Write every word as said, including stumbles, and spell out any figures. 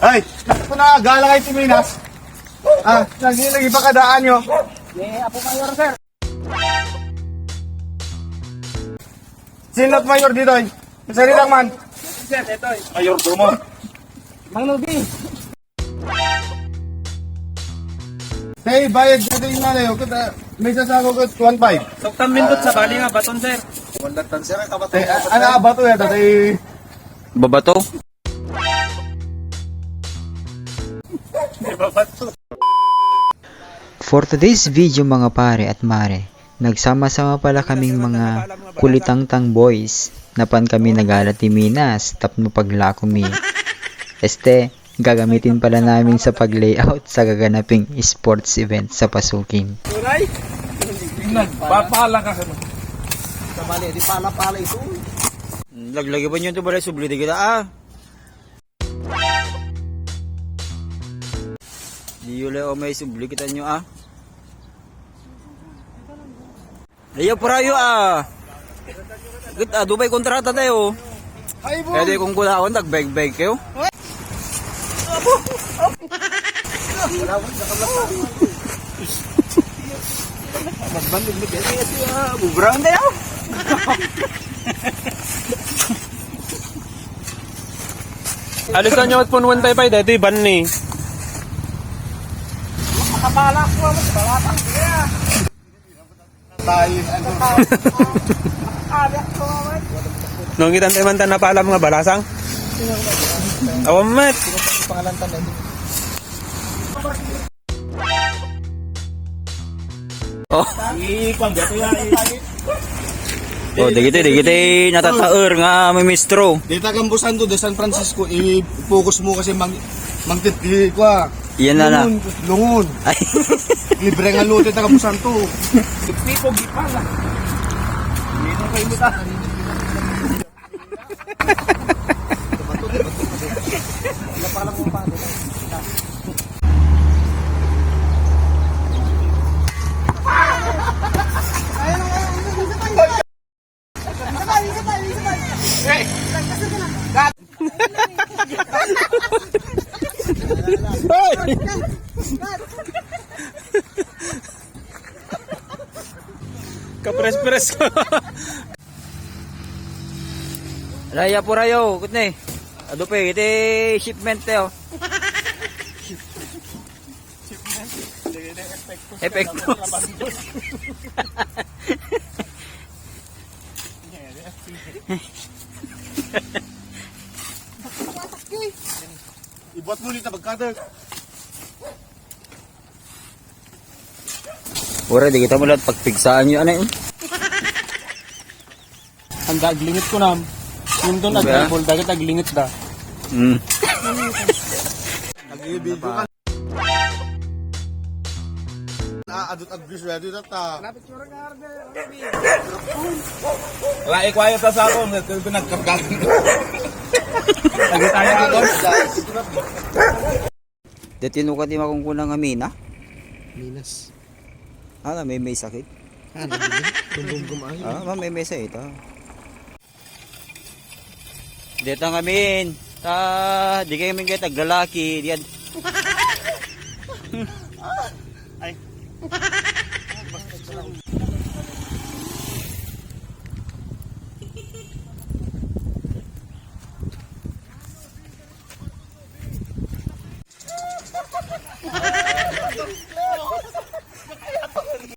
Ay, kung nagala kayo si Minas, ah, lagi, lagi pa kadaan nyo. Eh, Apo Mayor, sir. Sino at mayor dito, eh? Masali lang man. Sir, ito, eh. Mayor, dumo. Mang Nubi. Tay, bayad ka din na layo. Kita, may sasako ka one five. Suktan mindot sa bali nga baton, sir. Wala tan, sir, ang kabaton. Tay, a-, ano, bato yata, tay? Babato? Di ba bato? For today's video, mga pare at mare, nagsama-sama pala kaming mga kulitangtang boys. Napan kami nagala ti Minas tapno paglako mi. Este, gagamitin pala namin sa pag-layout sa gaganaping sports event sa Pasukin. Nagpapala ka sa. Sa bali, di pala-pala ito. Laglagi pa niyo ito, balay subli, di kita, ah. Di yun lang, oh, may subli kita nyo, ah. Ayaw, purayo, ah. Git, ah, Dubai kontrata tayo. Ay, boy. Pwede kong kunaon, tag-beg-beg kayo. Magbanding mo dyan, eh, ah, bubrang tayo. Alisan nyo at punwan tayo pa, dito yung ban ni. Makapala ko, ano, balatan ko yan. Tayo, ano? Anak ko, man. Nung itan tayo man, tan napala mga balasang. Awan, mat. Pangalan tan, eh. Oh. Ipang gato yan, eh. Oh, dagiti, dagiti natataer nga mamistro. Dita Campo Santo de San Francisco, i-focus mo kasi mang-, mangtit-, i-, kwa. Yan na na. Lungon, lungon. Ay. Libre nga lote ta Campo Santo. Tipo, gipala. Hindi na kayo mutahan. Hoy! Kapres-pres ko. Raya po rayo, kutne. Adu pe, iti shipment tayo. Epekto. Ibuat mo ulit na pagkada. Ora, di kita mo lahat pagpigsaan nyo, ano yun? Ang aglingit ko nam. Yung doon, diba? Ag-dribble, dagat aglingit da. Mm. Nag-i-video ka. Ah, adut ag-visual dito, ta. Wala, eh, quiet sa ako. Nagkarga. Lagi tayo ako. Deti no kadi makunkuna nga mina? Minas. Ah, na may may sakit. Ah, nabili. Gumgum-gum ay. Ah, ma may may sakit, ah. Deta ngamin. Ta, di kayo min kayo taglalaki. Diyan. Ay.